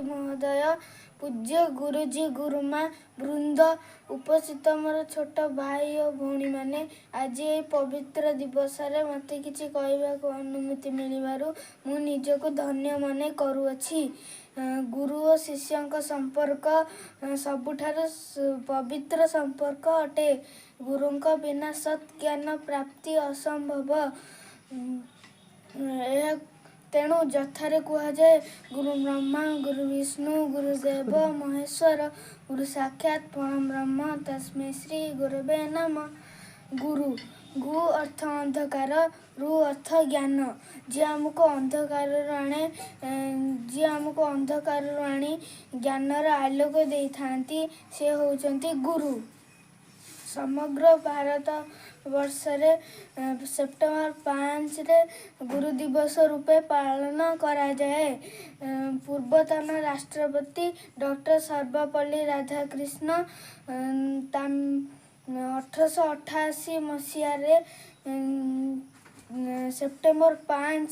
ମହୋଦୟ, ପୂଜ୍ୟ ଗୁରୁଜୀ, ଗୁରୁମା ବୃନ୍ଦ, ଉପସ୍ଥିତ ମୋର ଛୋଟ ଭାଇ ଓ ଭଉଣୀମାନେ, ଆଜି ଏହି ପବିତ୍ର ଦିବସରେ ମୋତେ କିଛି କହିବାକୁ ଅନୁମତି ମିଳିବାରୁ ମୁଁ ନିଜକୁ ଧନ୍ୟ ମନେ କରୁଅଛି। ଗୁରୁ ଓ ଶିଷ୍ୟଙ୍କ ସମ୍ପର୍କ ସବୁଠାରୁ ପବିତ୍ର ସମ୍ପର୍କ ଅଟେ। ଗୁରୁଙ୍କ ବିନା ସତ୍ ଜ୍ଞାନ ପ୍ରାପ୍ତି ଅସମ୍ଭବ। ଏହା ତେଣୁ ଯଥାରେ କୁହାଯାଏ, ଗୁରୁ ବ୍ରହ୍ମା, ଗୁରୁ ବିଷ୍ଣୁ, ଗୁରୁ ଦେବ ମହେଶ୍ୱର, ଗୁରୁ ସାକ୍ଷାତ ପରବ୍ରହ୍ମ, ତସ୍ମୈ ଶ୍ରୀ ଗୁରବେ ନମଃ। ଗୁରୁ, ଗୁ ଅର୍ଥ ଅନ୍ଧକାର, ରୁ ଅର୍ଥ ଜ୍ଞାନ। ଯିଏ ଆମକୁ ଅନ୍ଧକାରରୁ ଆଣେ, ଯିଏ ଆମକୁ ଅନ୍ଧକାରରୁ ଆଣି ଜ୍ଞାନର ଆଲୋକ ଦେଇଥାନ୍ତି, ସେ ହେଉଛନ୍ତି ଗୁରୁ। ସମଗ୍ର ଭାରତ ବର୍ଷରେ ସେପ୍ଟେମ୍ବର 5ରେ ଗୁରୁ ଦିବସ ରୂପେ ପାଳନ କରାଯାଏ। ପୂର୍ବତନ ରାଷ୍ଟ୍ରପତି ଡକ୍ଟର ସର୍ବପଲ୍ଲୀ ରାଧାକ୍ରିଷ୍ଣ 1888 ମସିହାରେ ସେପ୍ଟେମ୍ବର 5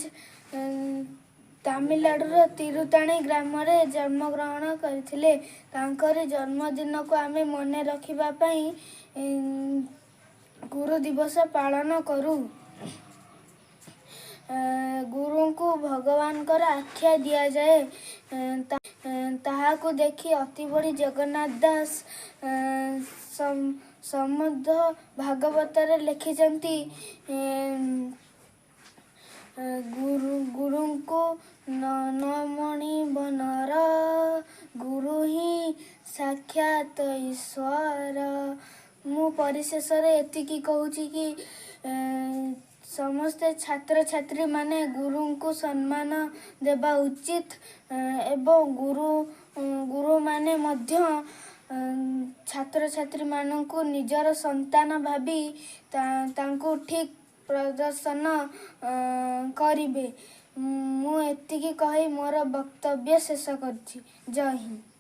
ତାମିଲନାଡ଼ୁର ତିରୁତାଣି ଗ୍ରାମରେ ଜନ୍ମଗ୍ରହଣ କରିଥିଲେ। ତାଙ୍କରି ଜନ୍ମଦିନକୁ ଆମେ ମନେ ରଖିବା ପାଇଁ ଗୁରୁ ଦିବସ ପାଳନ କରୁ। ଗୁରୁଙ୍କୁ ଭଗବାନଙ୍କର ଆଖ୍ୟା ଦିଆଯାଏ। ତାହାକୁ ଦେଖି ଅତିବଡ଼ି ଜଗନ୍ନାଥ ଦାସ ସମୁଦ୍ର ଭାଗବତରେ ଲେଖିଛନ୍ତି, ଗୁରୁ ଗୁରୁଙ୍କୁ ନ ମଣି ବନର, ଗୁରୁ ହିଁ ସାକ୍ଷାତ ଈଶ୍ୱର। ମୁଁ ପରିଶେଷରେ ଏତିକି କହୁଛି କି ସମସ୍ତେ ଛାତ୍ରଛାତ୍ରୀମାନେ ଗୁରୁଙ୍କୁ ସମ୍ମାନ ଦେବା ଉଚିତ ଏବଂ ଗୁରୁମାନେ ମଧ୍ୟ ଛାତ୍ରଛାତ୍ରୀମାନଙ୍କୁ ନିଜର ସନ୍ତାନ ଭାବି ତାଙ୍କୁ ଠିକ୍ ପ୍ରଦର୍ଶନ କରିବେ। ମୁଁ ଏତିକି କହି ମୋର ବକ୍ତବ୍ୟ ଶେଷ କରୁଛି। ଜୟ ହିନ୍ଦ।